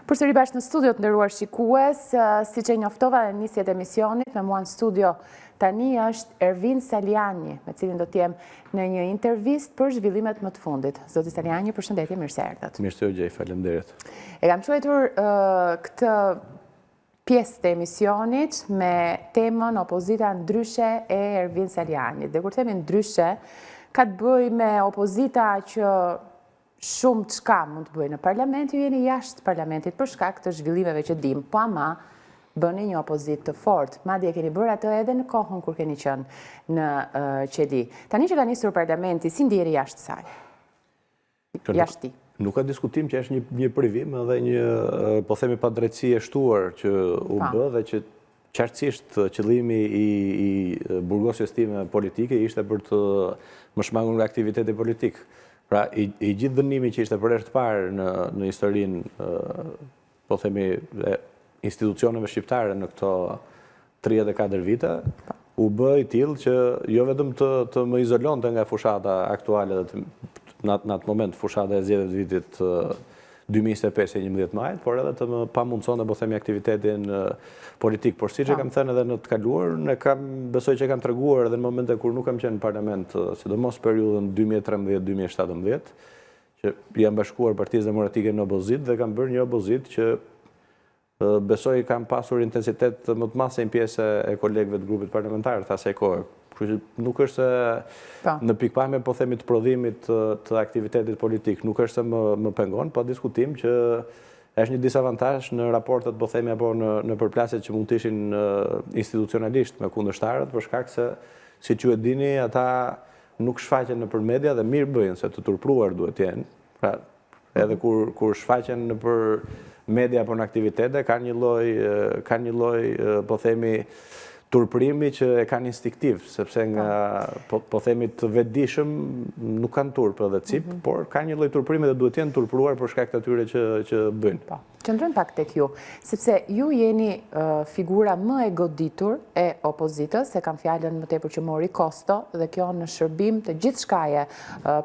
Përsëri bashkë në studio të nderuar shikues, siç e njoftova në nisje të emisionit, me mua në studio tani është Ervin Salianji, me cilin do të jem në një intervistë për zhvillimet më të fundit. Zoti Salianji, përshëndetje, mirë se erdhët. Mirë se ju gjej, faleminderit. E kam quajtur këtë pjesë të emisionit me temën opozita ndryshe e Ervin Salianjit. Dhe kur themi ndryshe, ka të bëjë me opozita që shumë çka mund të bëjë në parlament, ju jeni jashtë parlamentit për shkak të zhvillimeve që dimë, po ama bëni një opozitë të fortë, madje e keni bërë atë edhe në kohën kur keni qenë në qeli. Tani që ka nisur parlamenti, si ndiheni jashtë saj? Jashtë tij. Nuk ka diskutim që është një një privim edhe një po themi padrejtësi e shtuar që u bë dhe që qartësisht qëllimi i i burgosjes time politike ishte për të më shmangur nga aktiviteti politik. Pra i, i gjithë dënimi që ishte për herë të parë në në historinë po themi e institucioneve shqiptare në këto 34 vite, u bë i tillë që jo vetëm të të më izolonte nga fushata aktuale dhe të në atë në atë moment fushata e zgjedhjeve të vitit 2025 e 11 majit, por edhe të më pamundësonte, po themi, aktivitetin politik. Por siç e kam thënë edhe në të kaluar, e kam, besoj që e kam treguar edhe në momente kur nuk kam qenë në parlament, sidomos periudhën 2013-2017, që i jam bashkuar Partisë Demokratike në opozitë dhe kam bërë një opozitë që Besoj kam pasur intensitet më të madh se një pjesë e kolegëve të grupit parlamentar të asaj kohe. Kështu që nuk është se po. në pikëpamje po themi të prodhimit të, të aktivitetit politik, nuk është se më më pengon, pa diskutim që është një disavantazh në raportet po themi apo në në përplasjet që mund të ishin institucionalisht me kundërshtarët për shkak se siç ju e dini ata nuk shfaqen nëpër media dhe mirë bëjnë se të turpruar duhet të jenë. Pra, Edhe kur kur shfaqen nëpër media apo në aktivitete kanë një lloj kanë një lloj po themi turpërimi që e kanë instinktiv, sepse nga po, po themi të vetëdijshëm nuk kanë turp edhe cipë, mm -hmm. por kanë një lloj turpërimi dhe duhet të jenë turpëruar për shkak të atyre që që bëjnë. Po. Qëndrojmë pak tek ju, sepse ju jeni figura më e goditur e opozitës, e kam fjalën më tepër që mori kosto dhe kjo në shërbim të gjithçkaje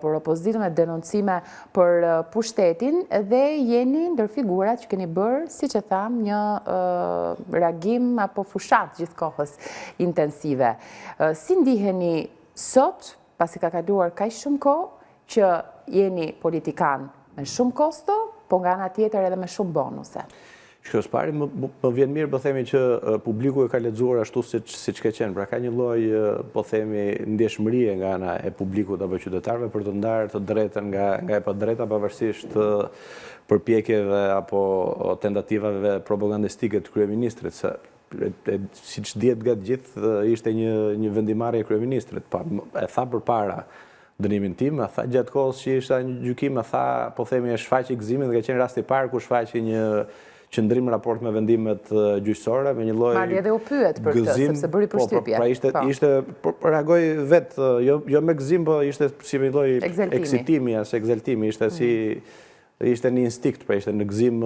për opozitën e denoncime për pushtetin dhe jeni ndër figurat që keni bërë, siç e thamë, një reagim apo fushatë gjithë kohës intensive. Si ndiheni sot, pasi ka kaluar kaq shumë kohë, që jeni politikan me shumë kosto, po nga ana tjetër edhe me shumë bonuse. Shiko, së pari më, më vjen mirë po themi që publiku e ka lexuar ashtu siç siç ka qenë. Pra ka një lloj po themi ndjeshmërie nga ana e publikut apo qytetarëve për të ndarë të drejtën nga nga e padrejta pavarësisht përpjekjeve apo tentativave propagandistike të kryeministrit se e, siç dihet nga të gjithë ishte një një vendimmarrje e kryeministrit. Pa, e tha përpara dënimin tim, e tha gjatë kohës që isha në gjykim, e tha, po themi, e shfaqi gëzimin dhe ka qenë rasti i parë ku shfaqi një qëndrim në raport me vendimet gjyqësore, me një lloj Madje edhe u pyet për këtë, sepse bëri po, po, përshtypje. Pra ishte po. ishte po, po reagoi vetë, jo jo me gëzim, po ishte si një lloj eksitimi ose ekzaltimi, ishte si mm. Ishte një instinkt, pra ishte në gëzim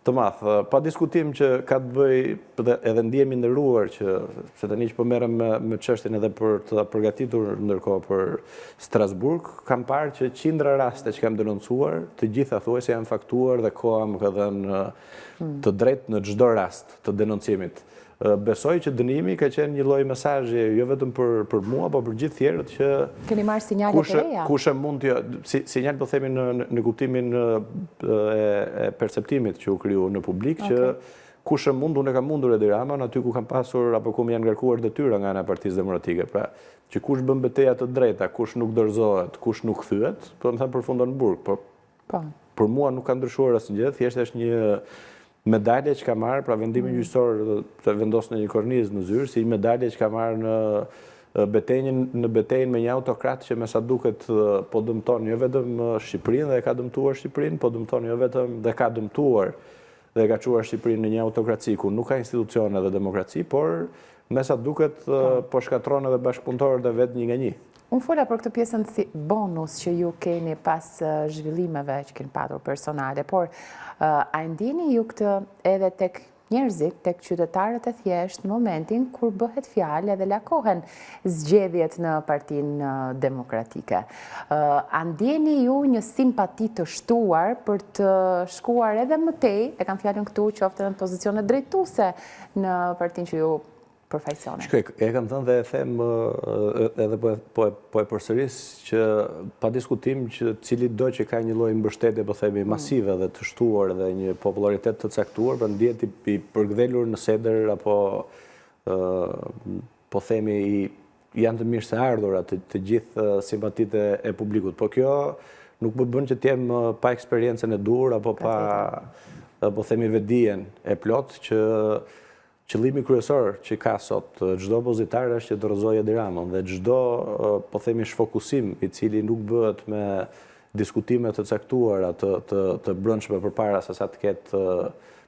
të madh. Pa diskutim që ka të bëjë dhe edhe ndihem i nderuar që se tani që po merrem me, me çështjen edhe për të përgatitur ndërkohë për Strasburg, kam parë që qindra raste që kam denoncuar, të gjitha thuajse janë faktuar dhe koha më ka dhënë hmm. të drejtë në çdo rast të denoncimit. Besoj që dënimi ka qenë një lloj mesazhi jo vetëm për për mua, po për gjithë tjerët që keni marrë sinjale të reja. Kush e mund të si, sinjal po themi në në, në kuptimin e, e perceptimit që u kriju në publik okay. që kush e mund, unë e kam mundur Edi Ramën aty ku kam pasur apo ku më janë ngarkuar detyra nga ana e Partisë Demokratike. Pra, që kush bën beteja të drejta, kush nuk dorëzohet, kush nuk thyet, po më thënë përfundon në burg, po Po. Për mua nuk ka ndryshuar asnjë gjë, thjesht është një medalje që ka marrë, pra vendimin mm. gjyqësor të vendos në një kornizë në zyrë, si një medalje që ka marrë në betejën në betejën me një autokrat që me sa duket po dëmton jo vetëm Shqipërinë dhe e ka dëmtuar Shqipërinë, po dëmton jo vetëm dhe ka dëmtuar dhe e ka çuar Shqipërinë në një autokraci ku nuk ka institucione dhe demokraci, por me sa duket po, po shkatërron edhe bashkëpunëtorët e vet një nga një. Unë fola për këtë pjesën si bonus që ju keni pas zhvillimeve që keni patur personale, por a e ndjeni ju këtë edhe tek njerëzit, tek qytetarët e thjeshtë në momentin kur bëhet fjalë edhe lakohen zgjedhjet në Partinë Demokratike. A ndjeni ju një simpati të shtuar për të shkuar edhe më tej, e kam fjalën këtu qoftë edhe në pozicione drejtuese në partinë që ju përfaqësoni? Shiko, e kam thënë dhe e them edhe po po po e përsëris që pa diskutim që cilido që ka një lloj mbështetje, po themi mm. masive dhe të shtuar dhe një popularitet të caktuar, pra ndihet i, i përkëdhelur në sedër apo ë po themi i janë të mirëseardhura të, të gjithë simpatitë e publikut. Po kjo nuk më bën që të jem pa eksperiencën e duhur apo pa po themi vetëdijen e plotë që Qëllimi kryesor që ka sot çdo opozitar është që të rrëzojë Edi Ramën dhe çdo, po themi, shfokusim i cili nuk bëhet me diskutime të caktuara të të të brendshme përpara se sa të ketë,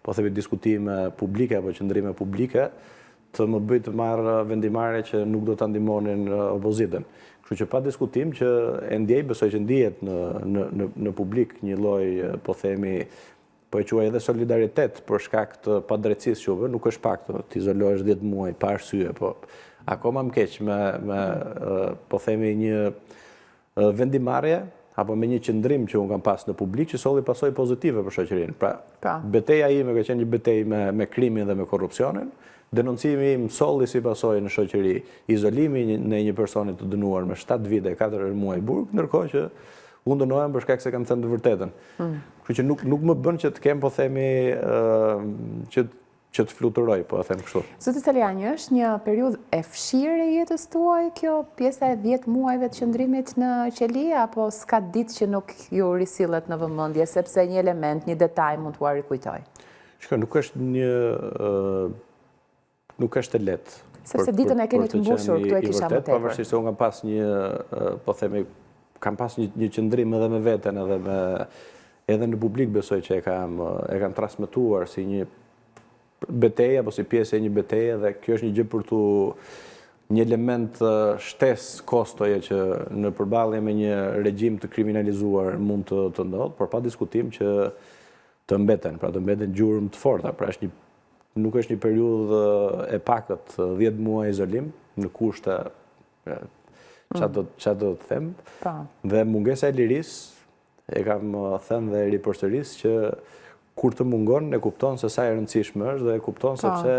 po themi, diskutime publike apo qëndrime publike, të më bëjë të marr vendimmarrje që nuk do ta ndihmonin opozitën. Kështu që pa diskutim që e ndjej, besoj që ndihet në në në në publik një lloj, po themi, Po e quaj edhe solidaritet për shkak të padrejtësisë që u bë, nuk është pak të, të izolohesh 10 muaj pa arsye, po akoma më keq me me po themi një vendimmarrje apo me një qëndrim që unë kam pas në publik që solli pasojë pozitive për shoqërinë. Pra, pa. Po. beteja ime ka qenë një betejë me me krimin dhe me korrupsionin. Denoncimi im solli si pasojë në shoqëri izolimin e një personi të dënuar me 7 vite e 4 muaj burg, ndërkohë që unë dënohem për shkak se kam thënë të vërtetën. Mm. Kështu që nuk nuk më bën që të kem po themi që që të fluturoj, po e them kështu. Zoti Salianji, është një periudhë e fshirë e jetës tuaj kjo pjesa e 10 muajve të qëndrimit në qeli apo s'ka ditë që nuk ju risillet në vëmendje sepse një element, një detaj mund t'ua rikujtojë? Shiko, nuk është një Nuk është e lehtë. Sepse ditën e keni të mbushur, këtu e kisha më tepër. Pavarësisht se unë kam pas një, po themi, kam pas një, një qëndrim edhe me veten edhe me edhe në publik besoj që e kam e kam transmetuar si një betejë apo si pjesë e një beteje dhe kjo është një gjë për t'u një element shtesë kostoje që në përballje me një regjim të kriminalizuar mund të të ndodhë, por pa diskutim që të mbeten, pra të mbeten gjurmë të forta, pra është një Nuk është një periudhë e pakët, 10 muaj izolim në kushte ça do ça do të them. Po. Dhe mungesa e lirisë e kam thënë dhe e ripërsëris që kur të mungon e kupton se sa e rëndësishme është dhe e kupton po. sepse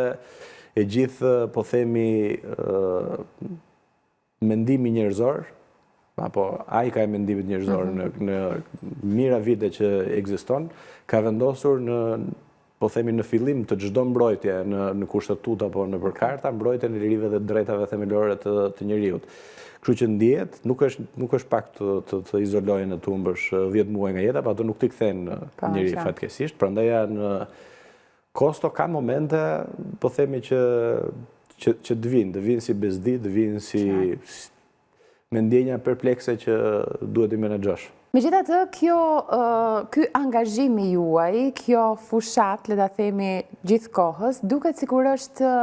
e gjithë po themi mendimi njerëzor, apo ajka e mendimit njerëzor mhm. në, në mijëra vite që ekziston, ka vendosur në, po themi në fillim të çdo mbrojtje në, në kushtetutë apo nëpër karta, mbrojtjen e lirive dhe drejtave themelore të, të njeriut. Kështu që ndihet, nuk është, nuk është pak të, të, të izolojnë e të humbësh 10 muaj nga jeta, pa ato nuk t'i kthen po, njeri fatkeqësisht, prandaj janë Kosto ka momente, po themi që që që të vijnë, të vijnë si bezdi, të vijnë si me ndjenja perplekse që duhet t'i menaxhosh. Megjithatë, kjo ky angazhim i juaj, kjo fushatë, le ta themi gjithë kohës, duket sikur është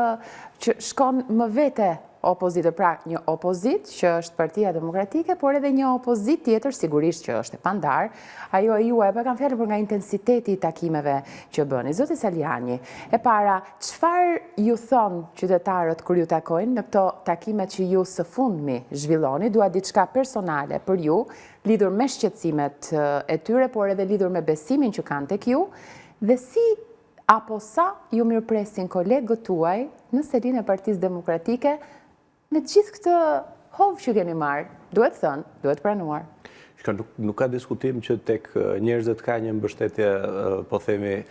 që shkon më vete opozitë, pra një opozitë që është Partia Demokratike, por edhe një opozitë tjetër, sigurisht që është e pandarë, ajo e juaj, po e kam fjalën për nga intensiteti i takimeve që bëni. Zoti Salianji, e para, çfarë ju thonë qytetarët kur ju takojnë në këto takime që ju së fundmi zhvilloni, dua diçka personale për ju, lidhur me shqetësimet e tyre, por edhe lidhur me besimin që kanë tek ju, dhe si Apo sa ju mirëpresin kolegët tuaj në selinë e Partisë Demokratike me gjithë këtë hov që keni marrë, duhet thënë, duhet pranuar. Shiko, nuk, nuk ka diskutim që tek njerëzit ka një mbështetje, po themi,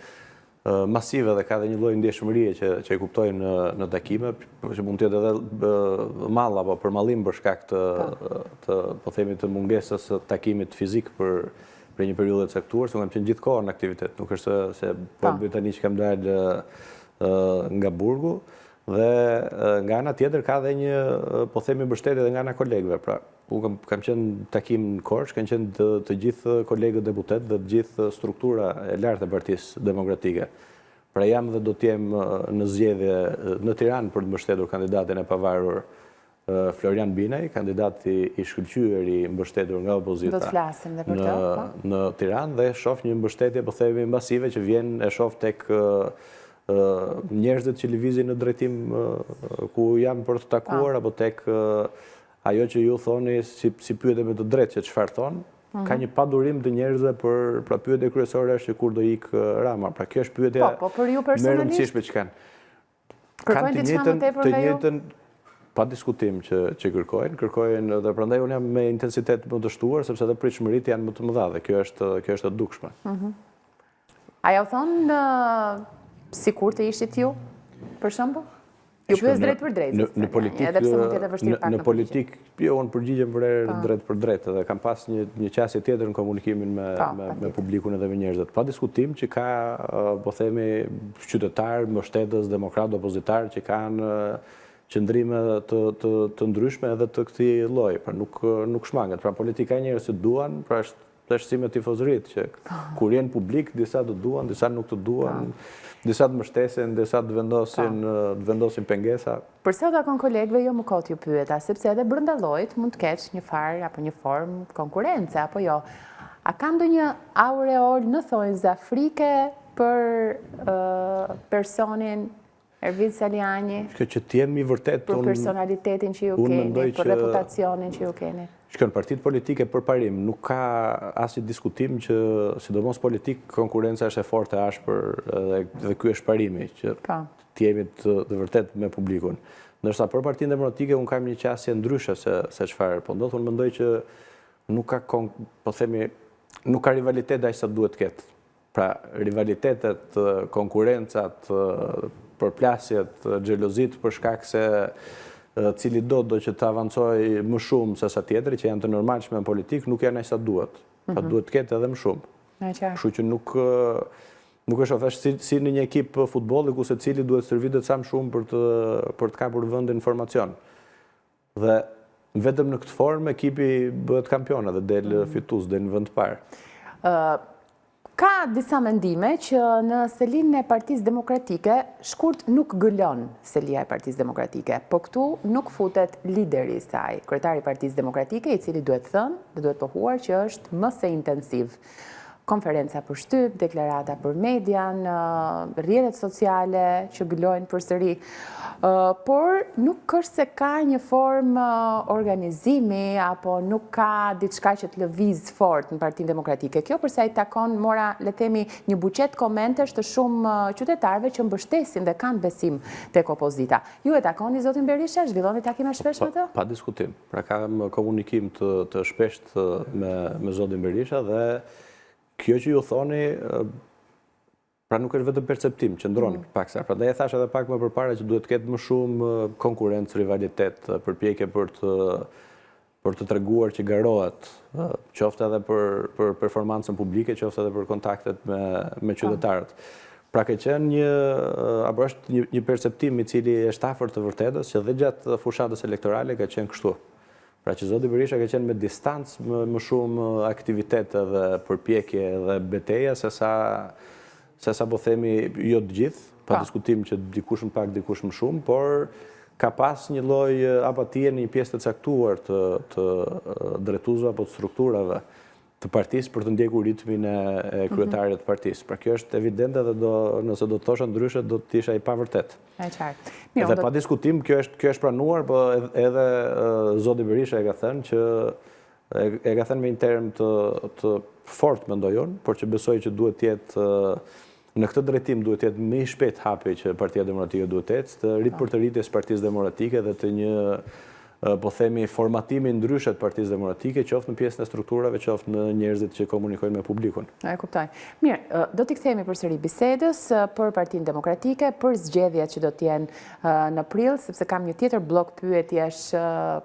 masive dhe ka dhe një lloj ndjeshmërie që që e kuptoj në në takime, që mund të jetë edhe mall apo përmallim për shkak të po. të po themi të mungesës së takimit fizik për për një periudhë të caktuar, se unë kam qenë gjithë kohën në aktivitet, nuk është se po e bëj tani që kam dalë nga burgu, dhe nga ana tjetër ka dhe një, po themi mbështetje dhe nga ana e kolegëve, pra unë kam, kam qenë takim në Korçë, kanë qenë të, të gjithë kolegët deputetë dhe të gjithë struktura e lartë e Partisë Demokratike. Pra jam dhe do të jem në zgjedhje në Tiranë për të mbështetur kandidatin e pavarur Florian Binaj, kandidat i shkëlqyer i mbështetur nga opozita. Do të flasim dhe për të, po. Në Tiranë dhe shoh një mbështetje, po themi masive që vjen e shoh tek njerëzit që lëvizin në drejtim ku jam për të takuar apo tek ajo që ju thoni si si pyetje me të drejtë që çfarë thonë, mhm. ka një padurim të njerëzve për pra pyetja kryesore është që kur do ikë Rama. Pra kjo është pyetja po, po, për ju personalisht, më e rëndësishme që kanë. Kërkojnë diçka më tepër nga ju? Të njëjtën pa diskutim që që kërkojnë, kërkojnë dhe prandaj unë jam me intensitet më të shtuar sepse edhe pritshmëritë janë më të mëdha dhe kjo është kjo është e dukshme. Mhm. A jua thonë sikur të ishit ju, për shembull? Ju pyes drejtpërdrejt. Në, në politikë, edhe pse mund të jetë e vështirë pak në politikë, jo, unë përgjigjem përherë po. drejtpërdrejt dhe kam pas një një qasje tjetër në komunikimin me po, me, me publikun edhe me njerëzit. Pa diskutim që ka, po themi, qytetarë, mbështetës, demokratë, opozitarë që kanë qëndrime të të të ndryshme edhe të këtij lloji, pra nuk nuk shmanget. Pra politika ka njerëz që duan, pra është Është si me tifozëritë, që kur je në publik, disa të duan, disa nuk të duan, disa të mbështesin, disa të vendosin, të vendosin pengesa. Për sa u takon kolegëve, jo më kot ju pyeta, sepse edhe brenda llojit mund të ketë një farë apo një formë konkurrence apo jo. A ka ndonjë aureolë në thonjëza frike për personin Ervin Salianji? Shiko që të jem i vërtetë, për personalitetin që ju keni, për reputacionin që ju keni. Shiko, në partitë politike për parim, nuk ka asnjë diskutim që, sidomos politikë, konkurrenca është e fortë e ashpër dhe, dhe ky është parimi, që po. të jemi të, të vërtetë me publikun. Ndërsa për Partinë Demokratike unë kam një qasje ndryshe se se çfarë po ndodh, unë mendoj që nuk ka po themi nuk ka rivalitet aq sa duhet të ketë. Pra, rivalitetet, konkurrencat, përplasjet, xhelozitë për shkak se cilido do që të avancojë më shumë se sa tjetri, që janë të normalshme në politikë, nuk janë aq sa duhet. Pra mhm. duhet të ketë edhe më shumë. Kështu që nuk nuk është thjesht si, si në një ekip futbolli ku secili duhet stërvitet sa më shumë për të për të kapur vendin në formacion. Dhe vetëm në këtë formë ekipi bëhet kampion edhe del mm. fitues, del në vend të parë. Ka disa mendime që në selinë e Partisë Demokratike, shkurt nuk gëlon selia e Partisë Demokratike, po këtu nuk futet lideri i saj, kryetari i Partisë Demokratike, i cili duhet thënë dhe duhet pohuar që është më se intensiv. Konferenca për shtyp, deklarata për median, rrjetet sociale që gëlojnë përsëri. Por nuk është se ka një formë organizimi apo nuk ka diçka që të lëvizë fort në Partinë Demokratike. Kjo për sa i takon mora, le të themi, një buqetë komentesh të shumë qytetarëve që mbështesin dhe kanë besim tek opozita. Ju e takoni zotin Berisha, zhvilloni takime shpesh me të? Pa diskutim. Pra kam komunikim të të shpeshtë me me zotin Berisha dhe kjo që ju thoni pra nuk është vetëm perceptim, qëndron mm. paksa. Prandaj e thashë edhe pak më përpara që duhet të ketë më shumë konkurrencë, rivalitet, përpjekje për të për të treguar që garohet, qoftë edhe për për performancën publike, qoftë edhe për kontaktet me me qytetarët. Pra ka qenë një, apo është një, një perceptim i cili është afër të vërtetës, që dhe gjatë fushatës elektorale ka qenë kështu. Pra që zoti Berisha ka qenë me distancë më, më shumë aktivitet edhe përpjekje edhe beteja se sa se sa po themi jo të gjithë, pa po. diskutim që dikush më pak, dikush më shumë, por ka pas një lloj apatie në një pjesë të caktuar të, të drejtuesve apo të strukturave të partisë për të ndjekur ritmin e, e mhm. kryetarit të partisë. Pra kjo është evidente dhe do, nëse do të thosha ndryshe, do të isha i pavërtetë. E qartë. Mirë, dhe pa diskutim, kjo është, kjo është pranuar, po edhe, edhe zoti Berisha e ka thënë që e, e ka thënë me një term të, të fortë, mendoj unë, por që besoj që duhet të jetë Në këtë drejtim duhet të jetë më i shpejtë hapi që Partia Demokratike duhet të ecë, të ripërtëritjes së Partisë Demokratike dhe të një po themi formatimi ndryshe të Partisë Demokratike, qoftë në pjesën e strukturave, qoftë në njerëzit që komunikojnë me publikun. E kuptoj. Mirë, do t'i kthehemi përsëri bisedës për Partinë Demokratike, për zgjedhjet që do të jenë në prill, sepse kam një tjetër bllok pyetjesh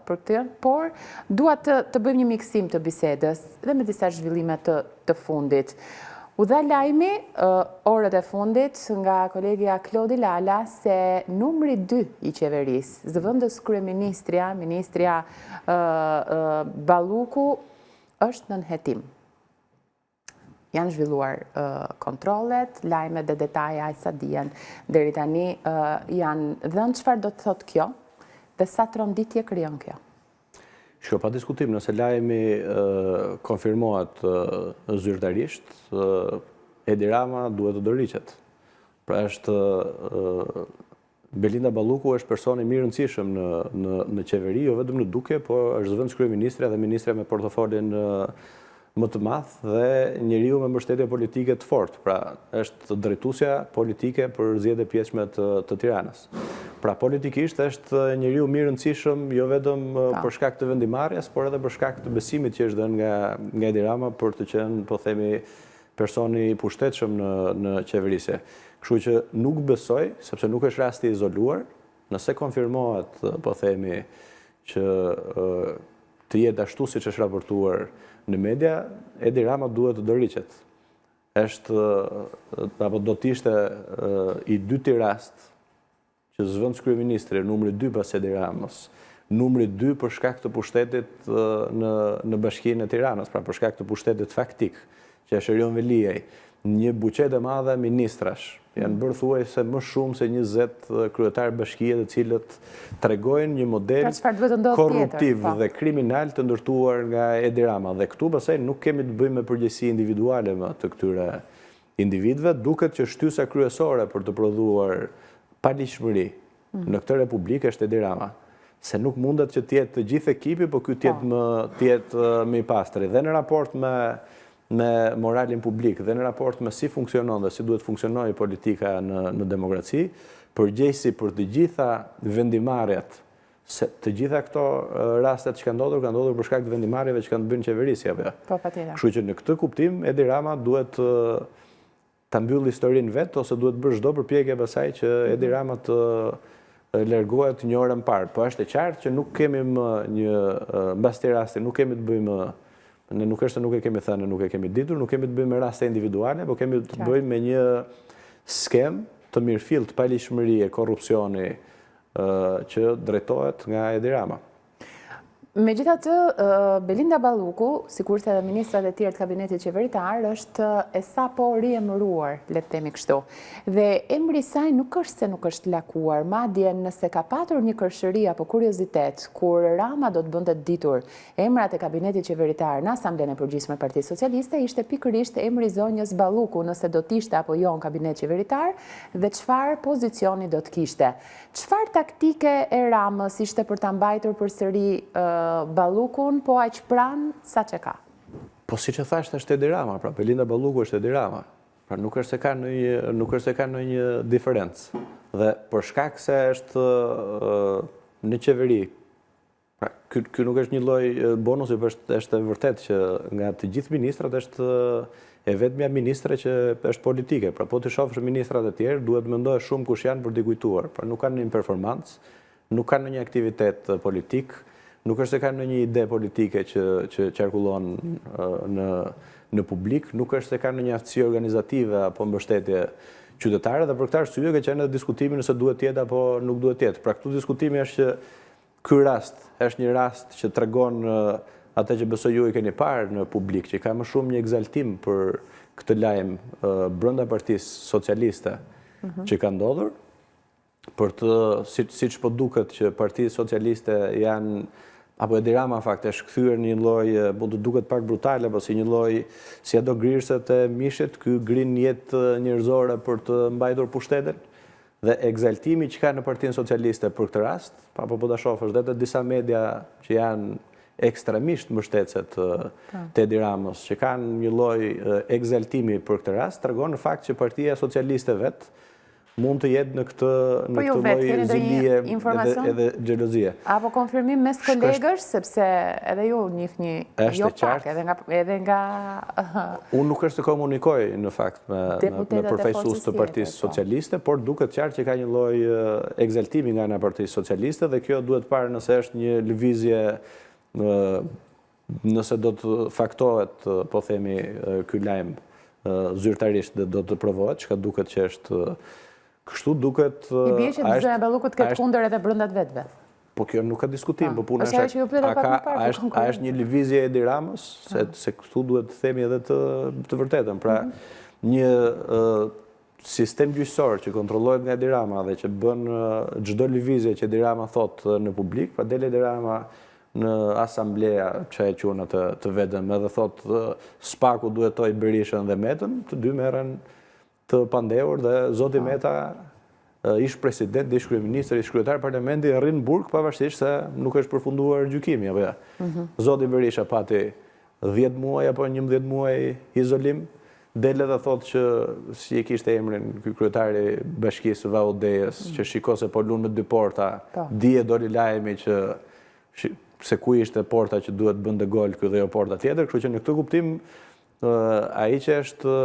për këtë, por dua të të bëjmë një miksim të bisedës dhe me disa zhvillime të të fundit. U dha lajmi orët e fundit nga kolegia Klodi Lala se numri 2 i qeverisë, zëvendëskryeministrja, ministrja Balluku, është nën hetim. Janë zhvilluar kontrollet, lajmet dhe detaje aq sa dihen. Deri tani janë dhënë çfarë do të thotë kjo dhe sa tronditje krijon kjo. Shiko, pa diskutim, nëse lajmi konfirmohet zyrtarisht, Edi Rama duhet të dorëhiqet. Pra është Belinda Balluku është personi më i rëndësishëm në në në qeveri, jo vetëm në dukje, po është zëvendëskryeministrja dhe ministrja me portofolin më të madh dhe njeriu me mbështetje politike të fortë. Pra, është drejtuesja politike për zgjedhjet e pjesshme të të Tiranës. Pra, politikisht është njeriu më i rëndësishëm jo vetëm për shkak të vendimmarrjes, por edhe për shkak të besimit që është dhënë nga nga Edi Rama për të qenë, po themi, personi i pushtetshëm në në qeverisje. Kështu që nuk besoj, sepse nuk është rast i izoluar, nëse konfirmohet, po themi, që të jetë ashtu siç është raportuar në media, Edi Rama duhet të dorëhiqet. Është apo do të ishte i dyti rast që zëvendëskryeministri, numri 2 pas Edi Ramës, numri 2 për shkak të pushtetit në në Bashkinë e Tiranës, pra për shkak të pushtetit faktik, që është Erion Veliaj, një buqetë e madhe ministrash, janë bërë thuajse më shumë se 20 kryetarë bashkie të cilët tregojnë një model pra, korruptiv po. dhe kriminal të ndërtuar nga Edi Rama. Dhe këtu pastaj nuk kemi të bëjmë me përgjegjësi individuale më të këtyre individëve, duket që shtysa kryesore për të prodhuar paligjshmëri në këtë republikë është Edi Rama. Se nuk mundet që të jetë të gjithë ekipi, po ky të jetë po. më të jetë më i pastri. Dhe në raport me me moralin publik dhe në raport me si funksionon dhe si duhet funksionojë politika në në demokraci, përgjegjësi për të gjitha vendimmarrjet Se të gjitha këto rastet që kanë ndodhur, kanë ndodhur për shkak të vendimmarrjeve që kanë të bëjnë me qeverisje, apo jo? Po, patjetër. Kështu që në këtë kuptim, Edi Rama duhet ta mbyllë historinë vetë, ose duhet bërë çdo përpjekje pastaj që Edi mhm. Rama të largohet një orë më parë. Po është e qartë që nuk kemi më një, mbas këtij rasti, nuk kemi të bëjmë ne nuk është se nuk e kemi thënë, nuk e kemi ditur, nuk kemi të bëjmë me raste individuale, po kemi të bëjmë me një skemë të mirëfilltë paligjshmërie, korrupsioni, që drejtohet nga Edi Rama. Megjithatë, Belinda Balluku, sikurse edhe ministrat e tjerë të kabinetit qeveritar, është e sapo riemëruar, le të themi kështu. Dhe emri i saj nuk është se nuk është lakuar, madje nëse ka patur një kërshëri apo kuriozitet, kur Rama do të bënte të ditur emrat e kabinetit qeveritar në Asamblenë e Përgjithshme të Partisë Socialiste, ishte pikërisht emri i zonjës Balluku, nëse do të ishte apo jo në kabinet qeveritar dhe çfarë pozicioni do të kishte. Çfarë taktike e Ramës ishte për ta mbajtur përsëri Ballukun po aq pranë sa ç'e ka? Po siç e thashë është Edi Rama, pra Belinda Balluku është Edi Rama. Pra nuk është se ka ndonjë nuk është se ka ndonjë diferencë. Dhe për shkak se është në qeveri Pra, ky ky nuk është një lloj bonusi, por është është e vërtetë që nga të gjithë ministrat është e vetmja ministre që është politike. Pra, po të shohësh ministrat e tjerë, duhet të mendohesh shumë kush janë për t'i kujtuar. Pra, nuk kanë ndonjë performancë, nuk kanë ndonjë aktivitet politik, nuk është se kanë ndonjë ide politike që që qarkullon në në publik, nuk është se kanë ndonjë aftësi organizative apo mbështetje qytetare dhe për këtë arsye ka qenë edhe diskutimi nëse duhet të jetë apo nuk duhet të jetë. Pra këtu diskutimi është që Ky rast është një rast që tregon atë që besoj ju e keni parë në publik, që ka më shumë një ekzaltim për këtë lajm brenda Partisë Socialiste mhm. që ka ndodhur, për të siç po duket që Partia Socialiste janë apo Edi Rama në fakt është kthyer në një lloj, mund të duket pak brutale, po si një lloj si ato grirëset e mishit, ky grin jetë njerëzore për të mbajtur pushtetin. Dhe ekzaltimi që ka në Partinë Socialiste për këtë rast, apo po ta shohësh dhe te disa media që janë ekstremisht mbështetëse të po. të Edi Ramës, që kanë një lloj ekzaltimi për këtë rast, tregon në fakt që Partia Socialiste vetë mund të jetë në këtë në po këtë lloj zilie edhe edhe xhelozie. Apo konfirmim mes kolegësh sepse edhe ju njihni jo pak edhe nga edhe nga Unë nuk është se komunikoj në fakt me me përfaqësues të Partisë po. Socialiste, por duket qartë që ka një lloj ekzaltimi nga ana e Partisë Socialiste dhe kjo duhet parë nëse është një lëvizje nëse do të faktohet, po themi, ky lajm zyrtarisht dhe do të provohet, çka duket që është kështu duket I bie që zonja Balluku të ketë kundër edhe brenda të vetëve. Po kjo nuk ka diskutim, po puna është që ju pyeta pak më parë. A është a është një lëvizje e Edi Ramës, se se këtu duhet të themi edhe të të vërtetën. Pra, mhm. një sistem gjyqësor që kontrollohet nga Edi Rama dhe që bën çdo lëvizje që Edi Rama thotë në publik, pra del Edi Rama në asamblea që e quan atë të vetëm edhe thotë SPAK-u duhet të hetojë Berishën dhe Metën, të dy merren të pandehur dhe zoti Meta ish president, ish kryeministër, ish kryetar parlamenti rri në burg pavarësisht se nuk është përfunduar gjykimi apo jo. Mhm. Zoti Berisha pati 10 muaj apo 11 muaj izolim, del edhe thotë që si e kishte emrin ky kryetari i bashkisë së Vaut Dejës, mm. që shiko se po lun me dy porta, po. Dje doli lajmi që se ku ishte porta që duhet bënte gol ky dhe jo porta tjetër, kështu që në këtë kuptim ai që është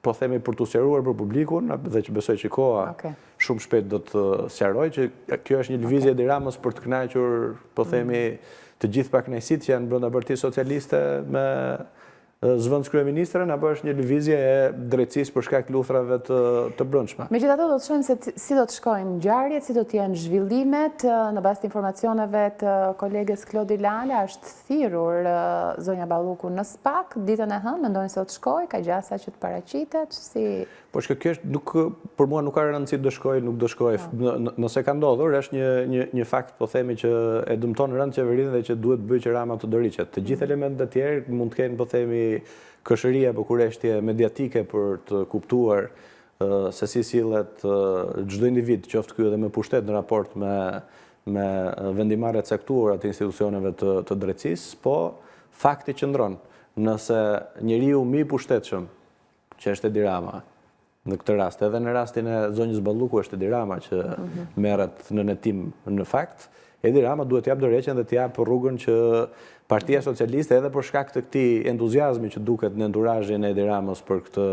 po themi për t'u sqaruar për publikun dhe që besoj që koha shumë shpejt do të sqarojë që kjo është një lëvizje e Edi Ramës për të kënaqur, po themi, të gjithë pakënaqësitë që janë brenda Partisë Socialiste me zëvendëskryeministren apo është një lëvizje e drejtësisë për shkak të luftërave të të brendshme. Megjithatë do të shohim se si do të shkojnë ngjarjet, si do të jenë zhvillimet, në bazë të informacioneve të koleges Klodi Lala është thirrur zonja Balluku në SPAK ditën e hënë, mendoni se do të shkojë, ka gjasa që të paraqitet, si... Po shiko, kjo është, nuk, për mua nuk ka rëndësi do shkojë, nuk do shkojë. Po. Nëse ka ndodhur, është një, një, një fakt, po themi që e dëmton rëndë qeverinë dhe që duhet bëjë që Rama të dorëhiqet. Të gjithë mm. elementët e tjerë mund të kenë, po themi, kërshëri apo kureshtje mediatike për të kuptuar se si sillet çdo individ, qoftë ky edhe me pushtet në raport me me vendimmarrje të caktuara të institucioneve të të drejtësisë, po fakti qëndron. Nëse njeriu më i pushtetshëm, që është Edi Rama, në këtë rast, edhe në rastin e zonjës Balluku është Edi Rama që mhm. merret në hetim në fakt, Edi Rama duhet të japë dorëheqjen dhe të japë rrugën që Partia Socialiste edhe për shkak të këtij entuziazmi që duket në enturazhin e Edi Ramës për këtë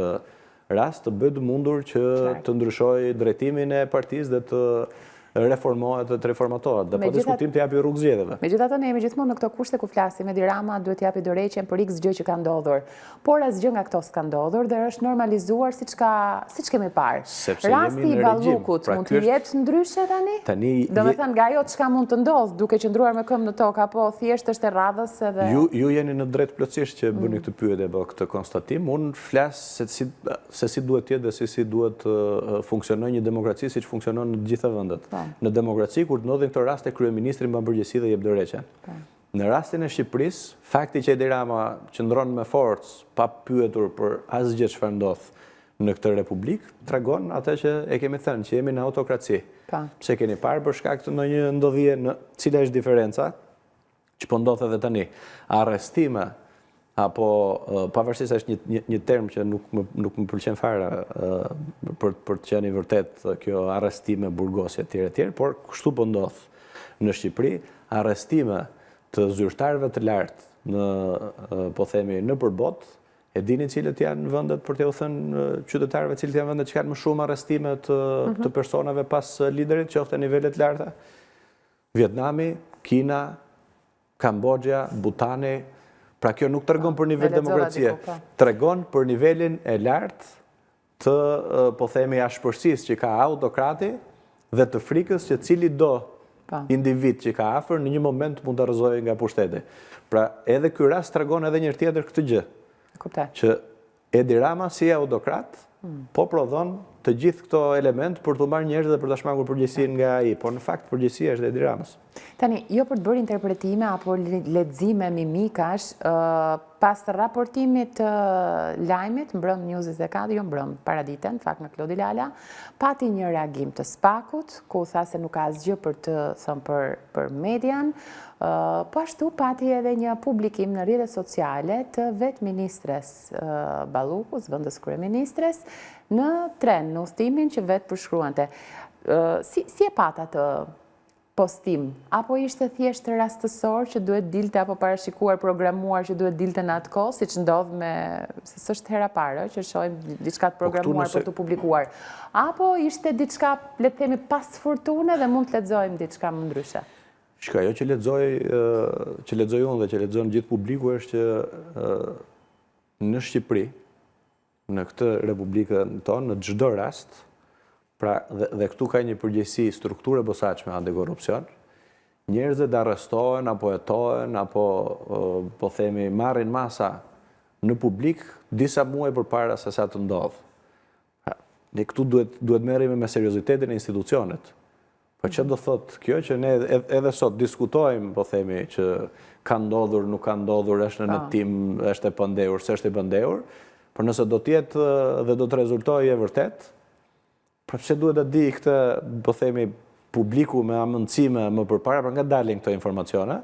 rast të bëjë të mundur që të ndryshojë drejtimin e partisë dhe të reformohet dhe të reformatohet dhe pa diskutim të japi rrugë zgjedhjeve. Megjithatë ne jemi gjithmonë në këto kushte ku flasim, Edi Rama duhet të japi dorëheqjen për X gjë që ka ndodhur. Por asgjë nga këto s'ka ndodhur dhe është normalizuar siç ka siç kemi parë. Sepse jemi në regjim. Rasti i Ballukut pra mund të jetë ndryshe tani? Tani Domethënë nga ajo çka mund të ndodhë duke qëndruar me këmbë në tokë apo thjesht është e radhës edhe Ju ju jeni në drejtë plotësisht që bëni mm. këtë pyetje apo këtë konstatim. Unë flas se si se si duhet të jetë dhe se si duhet të funksionojë një demokraci siç funksionon në të gjitha vendet. Po. Në demokraci kur të ndodhin këto raste kryeministri mban përgjegjësi dhe jep dorëheqjen. Po. Në rastin e Shqipërisë, fakti që Edi Rama qëndron me forcë pa pyetur për asgjë çfarë ndodh në këtë republikë, tregon atë që e kemi thënë, që jemi në autokraci. Po. Pse keni parë për shkak të ndonjë ndodhie në cila është diferenca? që po ndodh edhe tani, arrestime apo pavarësisht se është një një një term që nuk më nuk më pëlqen fare për për të qenë i vërtetë kjo arrestime, burgosje etj etj, por kështu po ndodh në Shqipëri, arrestime të zyrtarëve të lartë në po themi nëpër botë, e dini cilët janë vendet për t'ju thënë qytetarëve cilët janë vendet që kanë më shumë arrestime të mm -hmm. të personave pas liderit, qoftë në nivele të larta. Vietnami, Kina, Kamboxhia, Butani, pra kjo nuk tregon për nivel demokracie, po. tregon për nivelin e lartë të, po themi, ashpërsisë që ka autokrati dhe të frikës që cilido po. individ që ka afër në një moment mund ta rrëzojë nga pushteti. Pra edhe ky rast tregon edhe një herë tjetër këtë gjë. Kuptoj. Që Edi Rama si autokrat po prodhon të gjithë këto elementë për të marrë njerëz dhe për ta shmangur përgjegjësinë nga ai, por në fakt përgjegjësia është e Edi Ramës. Tani, jo për të bërë interpretime apo lexime mimikash, pas raportimit të lajmit mbrëmë News 24, jo mbrëmë, paradite, në fakt nga Klodi Lala, pati një reagim të SPAK-ut, ku tha se nuk ka asgjë për të thënë për për median, po ashtu pati edhe një publikim në rrjetet sociale të vetë ministres Balluku, zëvendëskryeministres, në tren, në udhëtimin që vetë përshkruante. Si, si e patë atë postim? Apo ishte thjesht rastësor që duhet dilte apo parashikuar, programuar që duhet dilte në atë kohë, siç ndodh me, se s'është hera e parë, që shohim diçka të po programuar për t'u publikuar. Apo ishte diçka, le të themi, pas furtune dhe mund të lexojmë diçka më ndryshe? Shiko, ajo që lexoj, që lexoj unë dhe që lexon gjithë publiku është që në Shqipëri, në këtë republikën tonë, në çdo rast, pra dhe, dhe këtu ka një përgjegjësi strukturë e posaçme antikorrupsion, njerëzit arrestohen apo hetohen apo po themi marrin masa në publik disa muaj përpara se sa të ndodhë. Ne këtu duhet duhet merremi me seriozitetin e institucionit. Po që do thotë kjo që ne edhe sot diskutojmë, po themi që ka ndodhur, nuk ka ndodhur, është në hetim, është e pandehur, s'është e pandehur. Por nëse do të jetë dhe do të rezultojë e vërtetë, pra pse duhet ta dijë këtë, po themi, publiku me hamendësime më përpara, pra nga dalin këto informacione,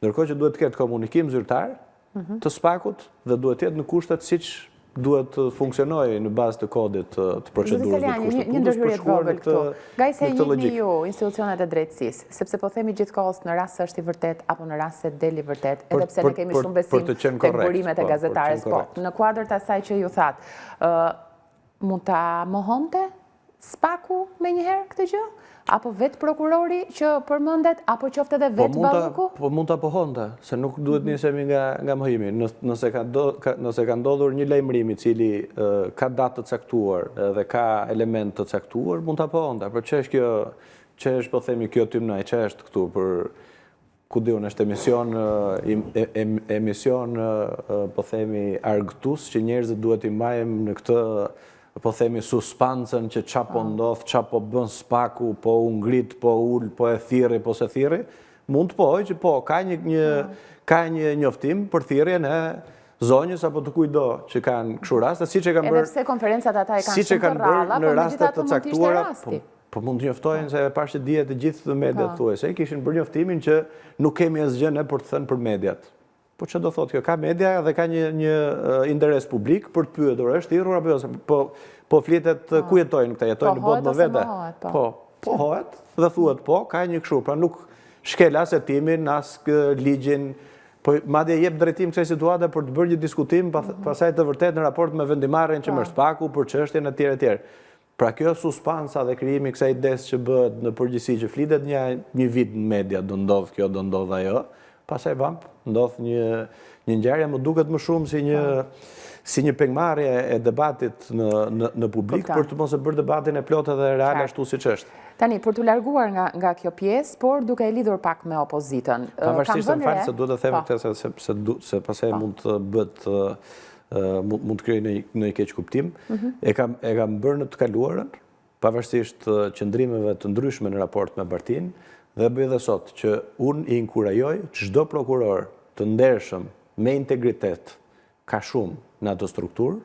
ndërkohë që duhet të ketë komunikim zyrtar mhm. të SPAK-ut dhe duhet të jetë në kushtet siç duhet të funksionojë në bazë të kodit të, të procedurës dhe të kushtetutës një ndërhyrje të vogël këtu. Nga se i njihni ju institucionet e drejtësisë, sepse po themi gjithkohës në rast se është i vërtetë apo në rast se del i vërtetë, edhe pse ne kemi shumë besim tek burimet e po, gazetares, po, në kuadër të asaj që ju thatë, mund ta mohonte SPAK-u menjëherë këtë gjë? Apo vetë prokurori që përmendet, apo qoftë edhe po vetë Balluku? Po mund ta pohonte, se nuk duhet mhm. nisemi nga nga mohimi. Nëse ka do, ka, nëse ka ndodhur një lajmërim i cili ka datë të caktuar dhe ka element të caktuar, mund ta pohonte. Por ç'është kjo, ç'është po themi kjo tymnajë, ç'është këtu për ku di unë është emision emision po themi argëtues që njerëzit duhet t'i mbajmë në këtë po themi suspancën që ça po ndodh, ça po bën SPAK-u, po u ngrit, po ul, po e thirri, po s'e thirri, mund të pohojë që po ka një një ka një njoftim për thirrjen e zonjës apo të kujtdo që kanë kështu raste, siç e kanë bërë. Edhe pse konferencat ata e kanë shumë të rralla, po megjithatë mund të ishte rasti. Po, Po mund të njoftojnë se e pashë që dje të gjithë mediat po. thuajse, kishin bërë njoftimin që nuk kemi asgjë ne për të thënë për mediat. Po ç'do të thotë kjo? Ka media dhe ka një një interes publik për të pyetur, është thirrur apo jo? Po po flitet po. ku jetojnë këta, jetojnë në botë më vete. Po. po, pohohet dhe thuhet po, ka një kështu, pra nuk shkel as hetimin, as ligjin, po madje jep drejtim kësaj situate për të bërë një diskutim mhm. pastaj të vërtetë në raport me vendimmarrjen që po. merr SPAK-u për çështjen etj etj. Pra kjo suspansa dhe krijimi i kësaj idesë që bëhet në përgjithësi që flitet një një vit në media do ndodh kjo, do ndodh ajo, pastaj vamp ndodh një një ngjarje më duket më shumë si një si një pengmarrje e debatit në në në publik për të mos e bërë debatin e plotë dhe real ashtu siç është. Tani, për t'u larguar nga nga kjo pjesë, por duke e lidhur pak me opozitën. Pavarësisht se më fal se duhet të them po. këtë se se se, se pastaj po. mund të bëhet mund të krijojë një një keqkuptim. Mhm. E kam e kam bërë në të kaluarën, pavarësisht qëndrimeve të ndryshme në raport me partinë, dhe e bëj edhe sot që unë i inkurajoj çdo prokuror të ndershëm me integritet ka shumë në atë strukturë,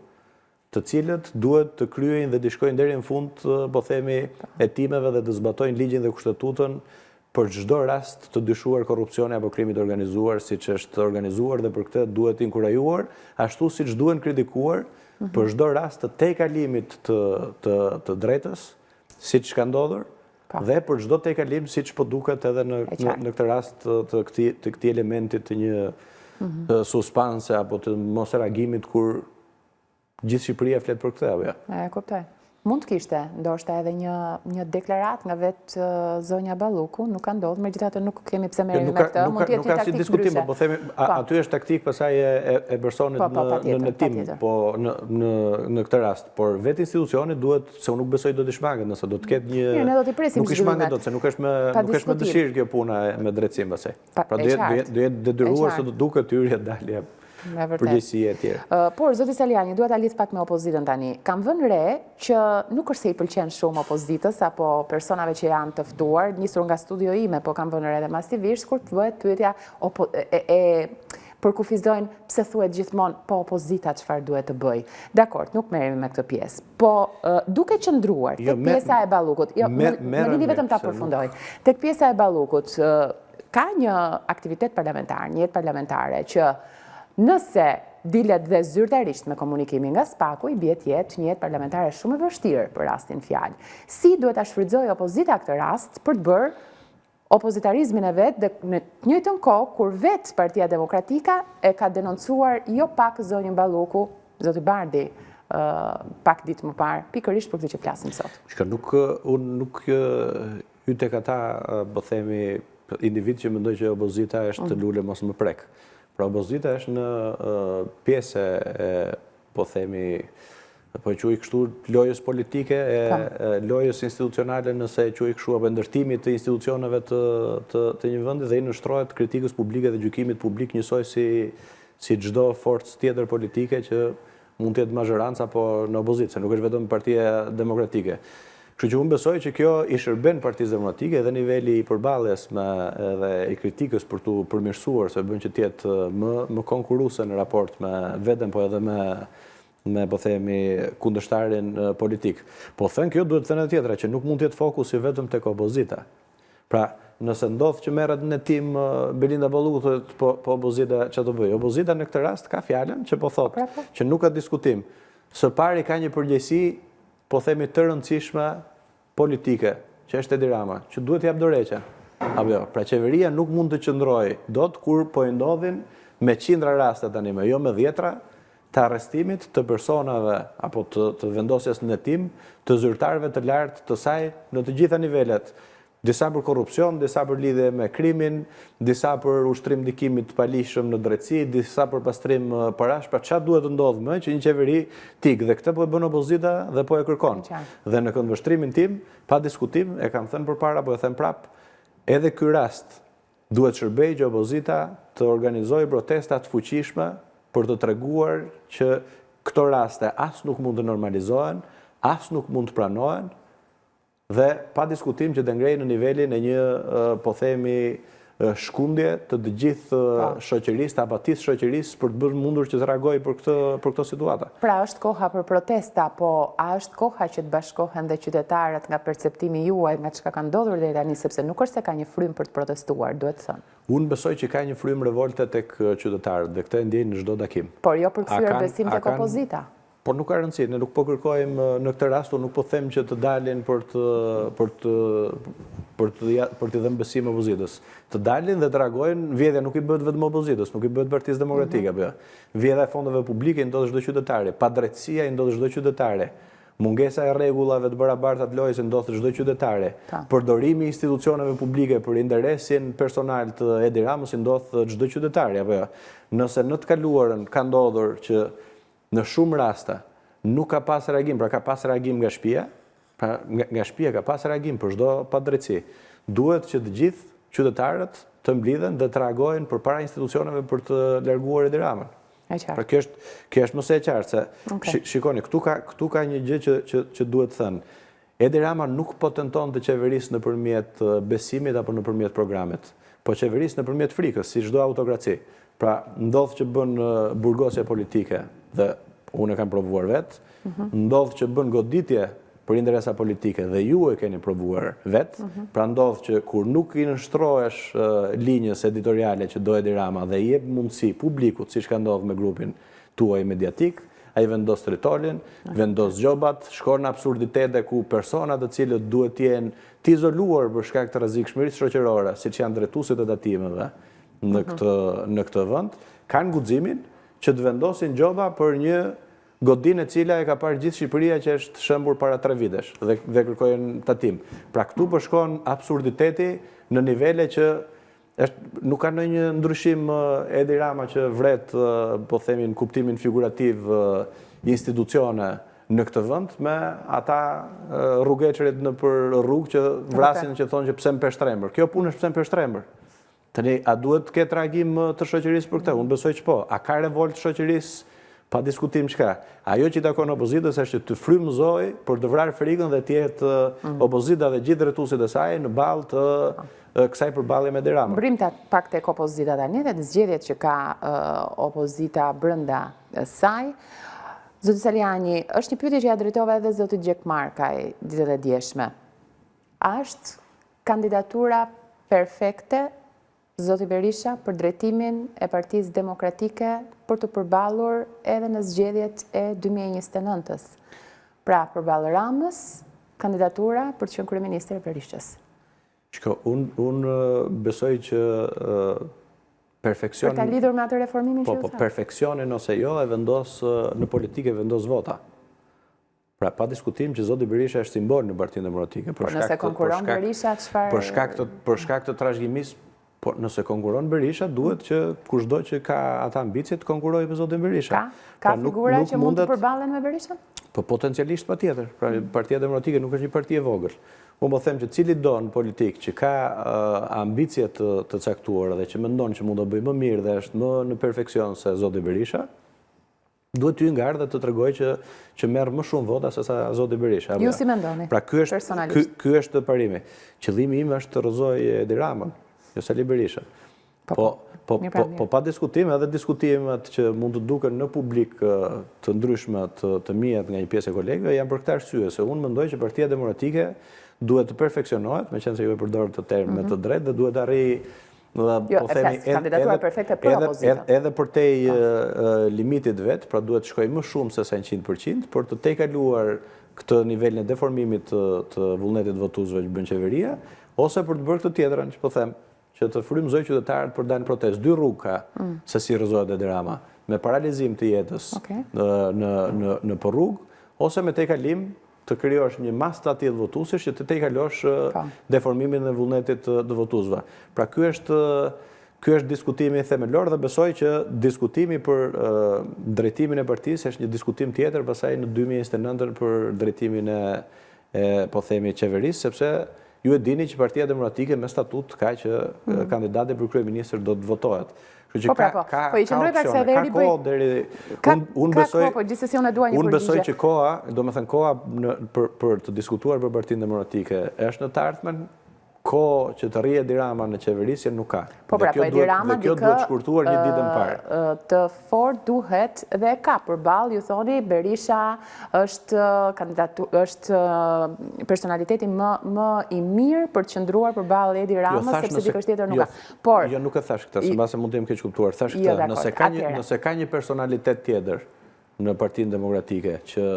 të cilët duhet të kryejnë dhe të shkojnë deri në fund, po themi, hetimeve dhe të zbatojnë ligjin dhe kushtetutën për çdo rast të dyshuar korrupsioni apo krimi të organizuar siç është organizuar dhe për këtë duhet inkurajuar, ashtu siç duhen kritikuar mhm. për çdo rast të tejkalimit të të të drejtës, siç ka ndodhur, po. dhe për çdo tejkalim siç po duket edhe në në, në këtë rast të, të këtij të këtij elementi të një mm -hmm. suspanse apo të mosreagimit kur Gjithë Shqipëria flet për këtë, apo jo? E kuptoj. Mund të kishte, ndoshta edhe një një deklaratë nga vetë zonja Balluku, nuk ka ndodhur, megjithatë nuk kemi pse merremi me këtë, mund të jetë një taktikë diskutim, ndryshe. Po themi, po. aty është taktikë pastaj e e, e personit po, po, në në hetim, po në në në këtë rast, por vetë institucioni duhet, se unë nuk besoj do t'i shmanget, nëse do të ketë një Mirë, ne do t'i presim Nuk i shmanget dot, se nuk është me nuk është me dëshirë kjo puna me drejtësinë pastaj. Pra do jetë do jetë detyruar se do duket hyrje dalje. Me vërtet. Përgjegjësi e tjerë. Por, zoti Salianji, dua ta lidh pak me opozitën tani. Kam vënë re që nuk është se i pëlqen shumë opozitës apo personave që janë të ftuar, nisur nga studio ime, po kam vënë re edhe masivisht, kur të bëhet pyetja e, e përkufizojnë pse thuhet gjithmonë po opozita çfarë duhet të bëjë. Dakord, nuk merremi me këtë pjesë. Po, duke qëndruar jo, tek pjesa e Ballukut, jo, më lini vetëm ta përfundoj. Tek pjesa e Ballukut, Ka një aktivitet parlamentar, një jetë parlamentare që nëse dilet dhe zyrtarisht me komunikimin nga SPAK-u, i bie të jetë një jetë parlamentare shumë e vështirë për rastin në fjalë. Si duhet ta shfrytëzojë opozita këtë rast për të bërë opozitarizmin e vet dhe në të njëjtën kohë kur vetë Partia Demokratike e ka denoncuar jo pak zonjën Balluku, zoti Bardhi, pak ditë më parë, pikërisht për këtë që flasim sot. Çka nuk unë nuk Hyj tek ata, po themi, individë që mendoj që opozita është mm. lule mos më prek. Pra opozita është një pjesë e, po themi, po e quaj kështu lojës politike, e, po. lojës institucionale nëse e quaj kështu apo ndërtimit të institucioneve të të të një vendi dhe i nënshtrohet kritikës publike dhe gjykimit publik njësoj si si çdo forcë tjetër politike që Mund të jetë mazhorancë apo në opozitë, se nuk është vetëm Partia Demokratike. Kështu që unë besoj që kjo i shërben Partisë Demokratike edhe niveli i përballjes me edhe i kritikës për t'u përmirësuar, se bën që të jetë më më konkurruese në raport me veten, po edhe me me po themi kundërshtarin politik. Po thënë kjo duhet thënë edhe tjetra që nuk mund të jetë fokusi vetëm tek opozita. Pra, nëse ndodh që merret në hetim Belinda Balluku thotë po po opozita ça do bëjë? Opozita në këtë rast ka fjalën që po thotë pra, po. që nuk ka diskutim. Së pari ka një përgjegjësi, po themi të rëndësishme politike, që është Edi Rama, që duhet të japë dorëheqjen. Apo jo, pra qeveria nuk mund të qëndrojë dot kur po i ndodhin me qindra raste tani më, jo me dhjetra, të arrestimit të personave apo të, të vendosjes në hetim të zyrtarëve të lartë të saj në të gjitha nivelet, Disa për korrupsion, disa për lidhje me krimin, disa për ushtrim ndikimi të paligjshëm në drejtësi, disa për pastrim parash, pra ça duhet të ndodhë më që një qeveri t'ikë dhe këtë po e bën opozita dhe po e kërkon. Dhe në këndvështrimin tim, pa diskutim, e kam thënë përpara, po e them prapë, edhe ky rast duhet shërbejë që opozita të organizojë protesta të fuqishme për të treguar që këto raste as nuk mund të normalizohen, as nuk mund të pranohen, Dhe pa diskutim që të ngrejë në nivelin e një, po themi, shkundje të të gjithë po. shoqërisë, të apatisë shoqërisë për të bërë mundur që të reagojë për këtë për këto situata. Pra është koha për protesta, po a është koha që të bashkohen dhe qytetarët nga perceptimi juaj, nga çka ka ndodhur deri tani, sepse nuk është se ka një frymë për të protestuar, duhet thënë. Unë besoj që ka një frymë revolte tek qytetarët dhe këtë e ndjej në çdo takim. Por jo për kthyer besim tek opozita. Por nuk ka rëndësi, ne nuk po kërkojmë në këtë rast, unë nuk po them që të dalin për të për të për të për t'i dhënë besim opozitës. Të dalin dhe të reagojnë, vjedhja nuk i bëhet vetëm opozitës, nuk i bëhet Partisë Demokratike, mm -hmm. apo jo. Vjedhja e fondeve publike i ndodh çdo qytetari, padrejtësia i ndodh çdo qytetari. Mungesa e rregullave të barabarta të lojës i ndodh çdo qytetari. Përdorimi i institucioneve publike për interesin personal të Edi Ramës i ndodh çdo qytetari, apo jo. Nëse në të kaluarën ka ndodhur që Në shumë raste nuk ka pas reagim, pra ka pas reagim nga shtëpia, pra nga, nga shtëpia ka pas reagim për çdo padrejtësi. Duhet që të gjithë qytetarët të mblidhen dhe të reagojnë përpara institucioneve për të larguar Edi Ramën. E qartë. Pra kjo është kjo është më se e qartë se okay. shikoni këtu ka këtu ka një gjë që që që duhet thënë. Edi Rama nuk po tenton të qeverisë nëpërmjet besimit apo nëpërmjet programit. Po qeveris nëpërmjet frikës, si çdo autokraci. Pra, ndodh që bën burgosje politike dhe unë e kam provuar vetë, mhm. ndodh që bën goditje për interesa politike dhe ju e keni provuar vetë, mhm. pra ndodh që kur nuk i nënshtrohesh linjës editoriale që do Edi Rama dhe i jep mundësi publikut, siç ka ndodhur me grupin tuaj mediatik, ai vendos tritolin, vendos gjobat, shkon në absurditete ku persona të cilët duhet të jenë të izoluar për shkak të rrezikshmërisë shoqërore, siç janë drejtuesit e tatimeve në mhm. këtë në këtë vend, kanë guximin që të vendosin gjoba për një godinë e cila e ka parë gjithë Shqipëria që është shembur para tre vitesh dhe dhe kërkojnë tatim. Pra këtu po shkon absurditeti në nivele që Është nuk ka ndonjë ndryshim Edi Rama që vret, po themi në kuptimin figurativ, institucione në këtë vend me ata rrugeçërit nëpër rrugë që vrasin që thonë që pse më pe shtrembër. Kjo punë është pse më pe shtrembër. Tani, a duhet të ketë reagim të shoqërisë për këtë? Unë besoj që po. A ka revoltë të shoqërisë? Pa diskutim që ka. Ajo që i takon opozitës është që të frymëzojë për të vrarë frikën dhe të jetë mm. opozita dhe gjithë drejtuesit e saj në ballë të kësaj përballje me Edi Ramën. Mbërrijmë pak tek opozita tani dhe në zgjedhjet që ka opozita brenda saj. Zoti Salianji, është një pyetje që ia drejtova edhe zotit Gjekmarkaj ditën e djeshme. A është kandidatura perfekte zoti Berisha për drejtimin e Partisë Demokratike për t'u përballur edhe në zgjedhjet e 2029-ës? Pra, përballë Ramës, kandidatura për të qenë kryeministër e Berishës. Shiko, unë unë besoj që perfeksionin... Për ta lidhur me atë reformimin po, që ju Po, po, perfeksionin ose jo e vendos në politikë e vendos vota. Pra, pa diskutim që zoti Berisha është simbol në Partinë Demokratike. Për po, nëse konkuron Berisha, çfarë... Për shkak të, për shkak të trashëgimisë, po nëse konkuron Berisha, duhet që kushdo që ka atë ambicie të konkurojë me zotin Berisha. Ka? Ka pra, figura që mund të përballen me Berishën? Po potencialisht patjetër. Pra, Partia Demokratike nuk është një parti e vogël. Unë po them që cilido në politikë që ka ambicie të, të caktuara dhe që mendon që mund të bëjë më mirë dhe është më në perfeksion se zoti Berisha, duhet të hyjë në garë dhe të tregojë që që merr më shumë vota se sa zoti Berisha. Ju si mendoni? Pra ky është ky, ky është parimi. Qëllimi im është të rrëzoj Edi Ramën, jo Sali Berishën. Po, po. Po, po, po pa diskutim edhe diskutimet që mund të duken në publik të ndryshme të, të miat nga një pjesë e kolegëve janë për këtë arsye se unë mendoj që Partia Demokratike duhet të perfeksionohet, meqenëse ju e përdorët këtë term me mhm. të drejtë dhe duhet të arrijë Dhe jo, po themi edhe perfekte për opozitën. Edhe përtej po. limitit vet, pra duhet të shkojë më shumë se sa 100% për të tejkaluar këtë nivelin e deformimit të, të vullnetit votuesve që bën qeveria, ose për të bërë këtë tjetrën që po them, që të frymëzojë qytetarët për dalë në protestë. Dy rrugë ka mm. se si rrëzohet Edi Rama, me paralizim të jetës në në në nëpër rrugë ose me tejkalim të krijosh një masë të atillë votuesish që të tejkalosh po. deformimin e vullnetit të, të votuesve. Pra ky është ky është diskutimi themelor dhe besoj që diskutimi për uh, drejtimin e partisë është një diskutim tjetër pastaj në 2029 për drejtimin e e po themi qeverisë, sepse ju e dini që Partia Demokratike me statut ka që mm. kandidati për kryeministër do të votohet. Kështu që po, pra, ka po. ka po, i qëndroj pak se edhe ka kohë deri ka, unë besoj ka kohë, po gjithsesi unë dua një përgjigje. Unë besoj që koha, domethënë koha në për për të diskutuar për Partinë Demokratike është në të ardhmen, Kohë që të rrijë Edi Rama në qeverisje nuk ka. Po pra, po Edi Rama dikë kjo duhet shkurtuar një ditë më parë. Të fortë duhet dhe e ka përballë, ju thoni Berisha është kandidatu është personaliteti më më i mirë për të qëndruar përballë Edi jo, Ramës sepse dikush tjetër nuk jo, ka. Por Jo, nuk e thashë këtë, se mbase mund të jem keqkuptuar. Thashë jo, këtë, nëse ka një nëse ka një personalitet tjetër në Partinë Demokratike që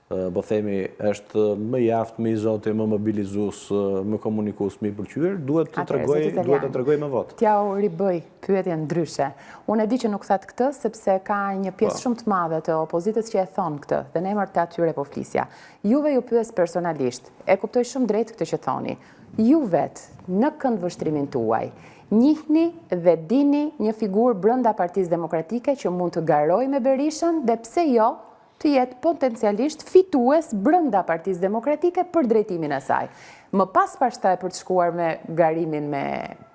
po themi është më i aftë, më i zoti, më mobilizues, më komunikues, më i pëlqyer, duhet të tregojë, duhet të tregojë me votë. T'jua ribëj pyetjen ndryshe. Unë e di që nuk thatë këtë sepse ka një pjesë po. shumë të madhe të opozitës që e thonë këtë dhe në emër të atyre po flisja. Juve ju pyes personalisht, e kuptoj shumë drejt këtë që thoni. Ju vetë, në këndvështrimin tuaj, njihni dhe dini një figurë brenda Partisë Demokratike që mund të garojë me Berishën dhe pse jo, të jetë potencialisht fitues brenda Partisë Demokratike për drejtimin e saj. Më pas pastaj për të shkuar me garimin me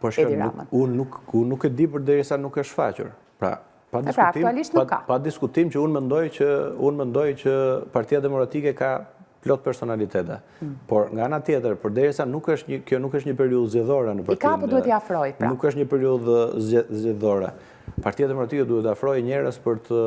po, Edi Ramën. Unë nuk, unë nuk e di përderisa nuk është shfaqur. Pra, pa pra, diskutim, pa, pa diskutim që unë mendoj që unë mendoj që Partia Demokratike ka plot personalitete. Mm. Por nga ana tjetër, përderisa nuk është një kjo nuk është një periudhë zgjedhore në partinë. I ka po duhet t'i afrojë, pra. Nuk është një periudhë zgjedhore. Partia Demokratike duhet të afrojë njerëz për të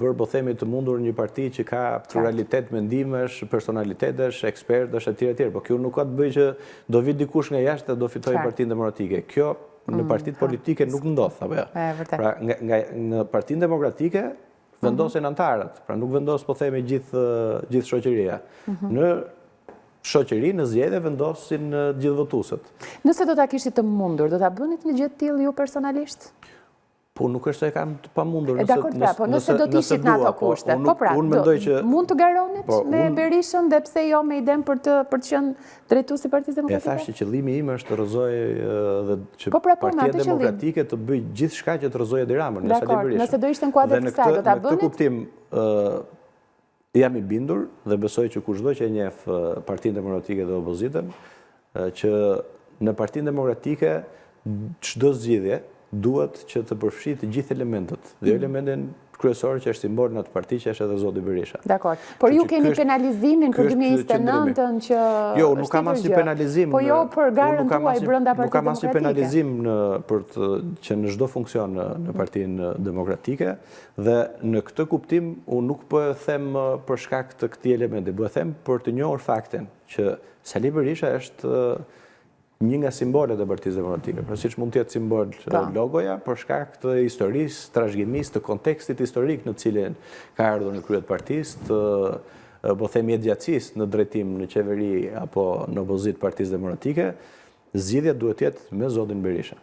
bërë, po themi, të mundur një parti që ka pluralitet mendimesh, personalitetesh, ekspertësh etj etj. Po kjo nuk ka të bëjë që do vijë dikush nga jashtë dhe do fitojë Partinë Demokratike. Kjo në mm, partitë politike nuk ndodh, apo jo? Pra, nga, nga, në Partinë Demokratike vendosin mhm. anëtarët, pra nuk vendos po themi gjithë gjithë shoqëria. Mhm. Në shoqëri në zgjedhje vendosin gjithë votuesit. Nëse do ta kishit të mundur, do ta bënit një gjë të tillë ju personalisht? Po nuk është se e kam të pamundur nëse dakord pra, po nëse do të ishit në ato po, kushte. Po pra, unë mendoj që mund të garonit po, me Berishën dhe pse jo me idenë për të për të qenë drejtues i Partisë Demokratike? E thashë që qëllimi im është të rrëzoj dhe që po pra, po, Partia Demokratike të bëjë gjithçka që të rrëzojë Edi Ramën, jo Sali Berishën. Nëse do ishte në kuadër të kësaj, do ta bënit? Në këtë kuptim, jam i bindur dhe besoj që kushdo që e njeh Partinë Demokratike dhe opozitën, që në Partinë Demokratike çdo zgjidhje duhet që të përfshijë të gjithë elementët, dhe jo mm. elementin kryesor që është simbol në atë parti që është edhe zoti Berisha. Dakord. Por ju keni penalizimin për 2029-ën që Jo, nuk kam asnjë penalizim. Po jo për garën tuaj brenda Partisë Demokratike. Nuk kam asnjë penalizim në për të që në çdo funksion në, në Partinë Demokratike dhe në këtë kuptim unë nuk po e them për shkak të këtij elementi, po e them për të njohur faktin që Sali Berisha është një nga simbolet e Partisë Demokratike. Pra siç mund të jetë simbol po. logoja, për shkak të historisë, trashëgimisë, të kontekstit historik në të cilin ka ardhur në krye të partisë, të po themi jetëgjatësisë në drejtim në qeveri apo në opozitë Partisë Demokratike, zgjidhja duhet të jetë me zotin Berisha.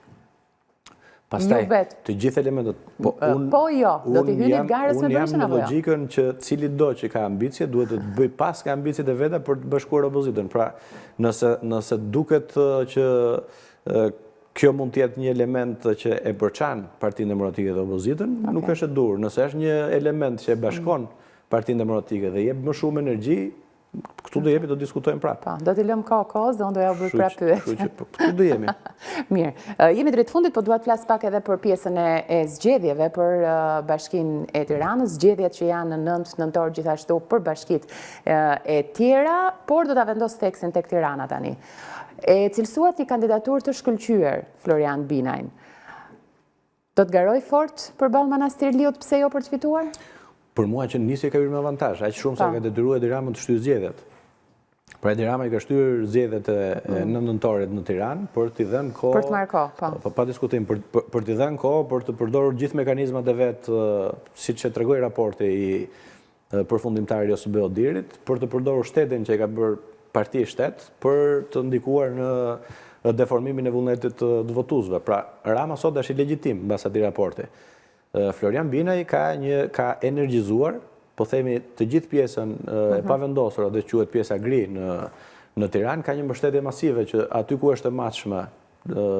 Pastaj, të gjithë elementët, po unë po jo, do t'i hynit garës me Berishën apo jo? Unë jam në logjikën që cilido që ka ambicie duhet të bëjë pas nga ambiciet e veta për të bashkuar opozitën. Pra, nëse nëse duket që kjo mund të jetë një element që e përçan Partinë Demokratike dhe opozitën, okay. nuk është e duhur. Nëse është një element që e bashkon mm. Partinë Demokratike dhe jep më shumë energji, Këtu do jemi, do diskutojmë prapë. Po, do t'i lëmë kohë kohës dhe unë do jua bëj prapë pyetjen. Po, këtu do jemi. Mirë, jemi drejt fundit, po dua të flas pak edhe për pjesën e, e zgjedhjeve për Bashkinë e Tiranës, zgjedhjet që janë në 9 nëntor gjithashtu për bashkitë e tjera, por do ta vendos theksin tek Tirana tani. E cilësuat një kandidaturë të shkëlqyer, Florian Binajn. Do të garojë fort përballë Manastirliut, pse jo për të fituar? Për mua që në nisje ka hyrë me avantazh, aq shumë sa ka detyruar Edi Ramën të shtyjë zgjedhjet. Pra Edi Rama i ka shtyrë zgjedhjet e 9 mm. nëntorit në Tiranë për t'i dhënë kohë Për të marrë kohë, po. Po pa diskutim për për t'i dhënë kohë për të përdorur gjithë mekanizmat e vet, siç e tregoi raporti i përfundimtar i OSBE-ODIHR-it, për të përdorur shtetin që e ka bërë parti shtet për të ndikuar në deformimin e vullnetit të votuesve. Pra, Rama sot është ilegjitim mbas atij raporti. Florian Binaj ka një ka energjizuar, po themi të gjithë pjesën e mhm. pavendosur, atë që quhet pjesa gri në në Tiranë, ka një mbështetje masive që aty ku është e matshme,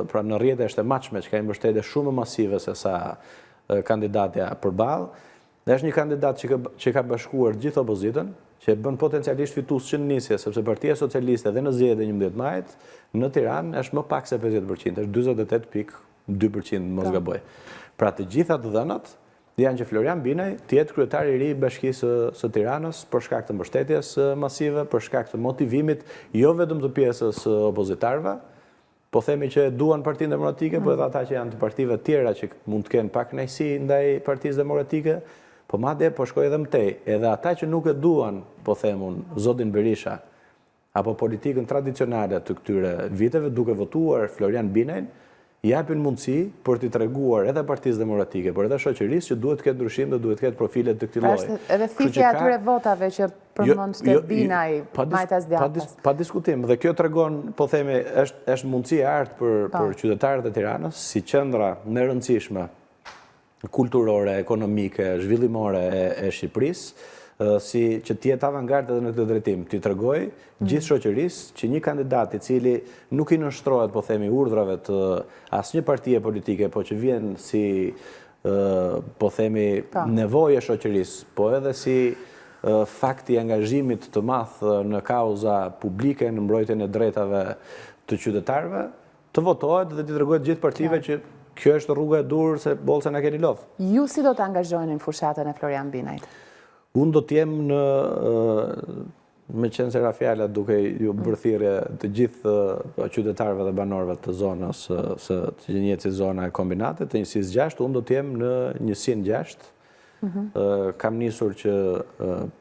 pra në rrjete është e matshme që ka një mbështetje shumë më masive se sa kandidatja përballë. Dhe është një kandidat që ka, që ka bashkuar gjithë opozitën, që e bën potencialisht fitues që në nisje, sepse Partia Socialiste dhe në zgjedhjet e 11 majit në Tiranë është më pak se 50%, është 48.2% mos po. gaboj. Pra të gjitha të dhënat janë që Florian Binaj të jetë kryetar i ri i Bashkisë së, së Tiranës për shkak të mbështetjes masive, për shkak të motivimit jo vetëm të pjesës së opozitarëve, Po themi që e duan Partinë Demokratike, po edhe ata që janë të partive të tjera që mund të kenë pakënaqësi ndaj Partisë Demokratike, po madje po shkoj edhe më tej, edhe ata që nuk e duan, po them unë, zotin Berisha, apo politikën tradicionale të këtyre viteve duke votuar Florian Binajn, japin mundësi për t'i treguar edhe Partisë Demokratike, por edhe shoqërisë që duhet të ketë ndryshim dhe duhet të ketë profile të këtij pra lloji. Është edhe thithja e atyre votave që përmendte jo, jo, Binaj, majtas djathtas. Pa diskutim, dhe kjo tregon, po themi, është, është mundësi e artë për, po. për qytetarët e Tiranës, si qendra më e rëndësishme kulturore, ekonomike, zhvillimore e, e Shqipërisë, si që të jetë avangardë edhe në këtë drejtim, t'i tregojë mm. gjithë shoqërisë që një kandidat i cili nuk i nënshtrohet, po themi, urdhrave të asnjë partie politike, po që vjen si po themi, po. nevojë e shoqërisë, po edhe si fakt i angazhimit të madh në kauza publike, në mbrojtjen e drejtave të qytetarëve, të votohet dhe t'i tregohet gjithë partive që kjo është rruga e duhur se boll se na keni lodh. Ju si do të angazhoheni në fushatën e Florian Binajt? Unë do të jem në Meqenëse ra fjala duke ju bërë thirrje të gjithë qytetarëve dhe banorëve të zonës së që njihet si zona e kombinatit, të njësisë 6, unë do të jem në njësinë 6. Mhm. Kam nisur që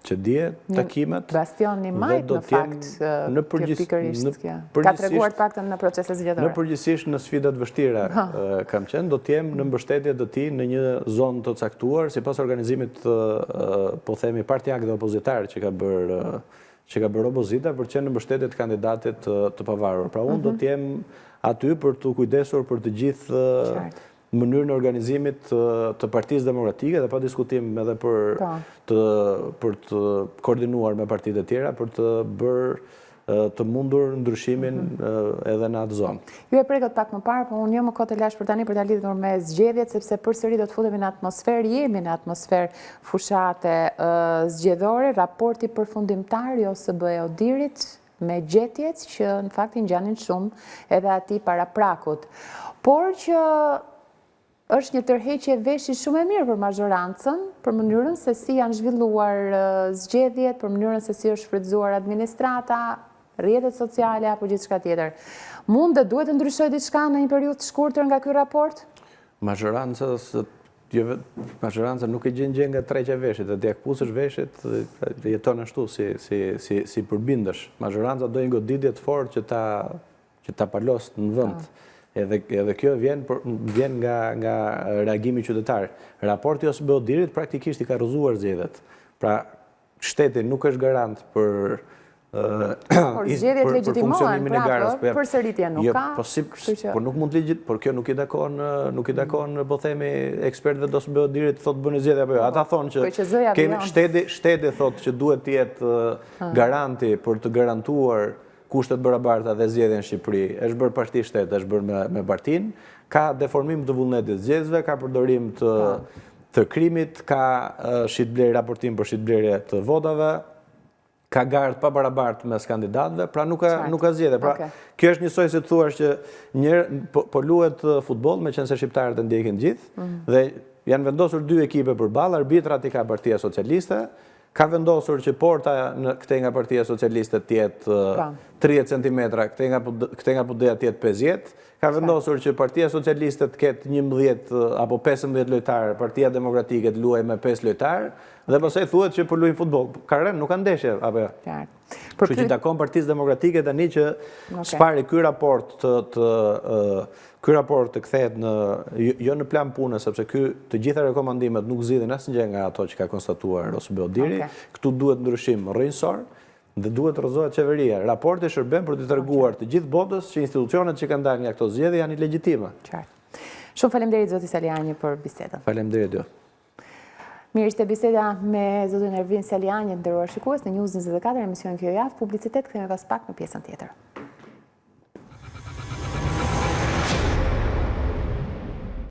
që dje takimet. Bastion i majtë në fakt, në pikërisht kjo. Ka treguar të paktën në procese zgjedhore. Në përgjithësisht në sfida të vështira kam qenë, do të jem në mbështetje të tij në një zonë të caktuar sipas organizimit po themi partiak dhe opozitar që ka bërë që ka bërë opozita për të qenë në mbështetje të kandidatit të, të pavarur. Pra unë do mhm. të jem aty për t'u kujdesur për të gjithë mënyrën e organizimit të, të Partisë Demokratike dhe pa diskutim edhe për po. të për të koordinuar me partitë e tjera për të bërë të mundur ndryshimin mhm. edhe në atë zonë. Ju e prekët pak më parë, po unë jo më kot e lashë për tani për ta lidhur me zgjedhjet, sepse përsëri do të futemi në atmosferë, jemi në atmosferë fushate zgjedhore, raporti përfundimtar i OSBE-ODIHR-it me gjetjet që në fakt i ngjanin shumë edhe atij paraprakut. Por që Është një tërheqje veshi shumë e mirë për mazhorancën, për mënyrën se si janë zhvilluar zgjedhjet, për mënyrën se si është shfrytëzuar administrata, rrjetet sociale apo gjithçka tjetër. Mund dhe duhet të ndryshojë diçka në një periudhë të shkurtër nga ky raport? Mazhoranca jo mazhoranca nuk e gjen gjë nga tërheqja e veshit, dhe t'ia këpusësh veshit jeton ashtu si si si si përbindësh. Mazhoranca do një goditje të fortë që ta që ta palos në vend. Po. Edhe edhe kjo vjen për, vjen nga nga reagimi qytetar. Raporti i OSBE-ODIHR-it praktikisht i ka rrëzuar zgjedhjet. Pra shteti nuk është garant për Por zgjedhjet legjitimohen, pra, po, po përsëritje nuk jo, ka. Po si, po nuk mund të legjit, por kjo nuk i takon, nuk i takon, po themi ekspertëve të OSBE-ODIHR-it thotë bëni zgjedhje apo jo. Ata thonë që kemi shteti, shteti thotë që duhet të jetë garanti për të garantuar kushte të barabarta dhe zgjedhje në Shqipëri, është bërë parti shtet, është bërë me, me partinë, ka deformim të vullnetit të zgjedhësve, ka përdorim të, po. të krimit, ka shitblerje, raportim për shitblerje të votave, ka garë të pabarabartë mes kandidatëve, pra nuk ka nuk ka zgjedhje. Pra, okay. kjo është njësoj si të thuash që një po, po luhet futboll, meqenëse shqiptarët e ndjekin gjithë, mm. dhe janë vendosur dy ekipe përballë, arbitrat i ka Partia Socialiste, Ka vendosur që porta në këtej nga Partia Socialiste të jetë 30 cm, këtej nga këtej nga PD-ja të jetë 50, ka vendosur që Partia Socialiste të ketë 11 apo 15 lojtarë, Partia Demokratike të luajë me 5 lojtarë dhe pastaj thuhet që po luajnë futboll. Ka rënë, nuk ka ndeshje apo jo. Qartë. Kështu që i takon Partisë Demokratike tani që së pari ky raport të të ky raport të kthehet në jo, jo në plan pune sepse ky të gjitha rekomandimet nuk zgjidhin asnjë nga ato që ka konstatuar OSBE-ODIHR-i. Këtu duhet ndryshim rrënjësor dhe duhet të rrëzohet qeveria. Raporti shërben për t'i treguar të gjithë botës që institucionet që kanë dalë nga këto zgjedhje janë ilegjitime. Qartë. Shumë faleminderit zoti Salianji për bisedën. Faleminderit ju. Mirë ishte biseda me zotin Ervin Salianji, të nderuar shikues në News 24, emision kjo javë, publicitet, kthehemi pas pak në pjesën tjetër.